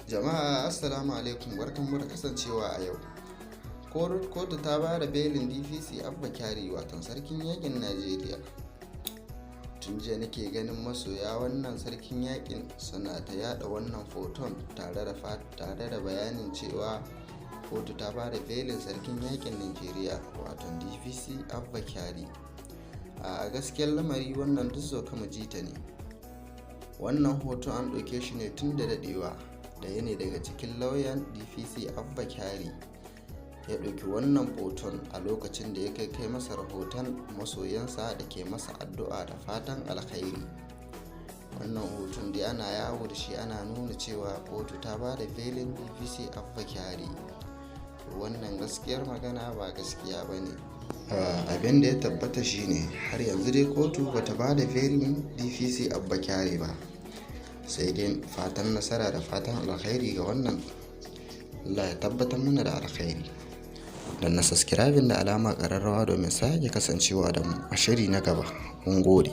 Jama'a, assalamu alaikum, barkanmu da kasancewa a yau. Kotu ta ba da belin DPC Abba Kyari, watan sarkin yakin Najeriya. Tun jiya nake ganin masoya wannan sarkin yakin suna ta yada wannan foton tare da bayanin cewa kotu ta ba da belin sarkin yakin Najeriya, watan DPC Abba Kyari. A gaskiyar lamari, wannan duk soki mu ji ta ne. Wannan hoton an ɗauke shi ne tun da daɗewa. Ɗaya ne daga cikin lauyan DPC Abba Kyari ya ɗauki wannan hoton a lokacin da ya kai masa rahoton masoyansa da ke masa addu'a da fatan alkhairi. Wannan hoton dai ana yawo da shi, ana nuna cewa kotu ta ba da belin DPC Abba Kyari. Wannan gaskiyar magana ba gaskiya ba ne. Abin da ya tabbata shine har yanzu dai kotu bata ba da belin DPC Abba Kyari ba. Sai dai fatan nasara da fatan alkhairi ga wannan. Allah ya tabbatar mana da alkhairi. Danna subscribing da alama ƙararrawa domin sake kasancewa da mu a shiri na gaba. Mun gode.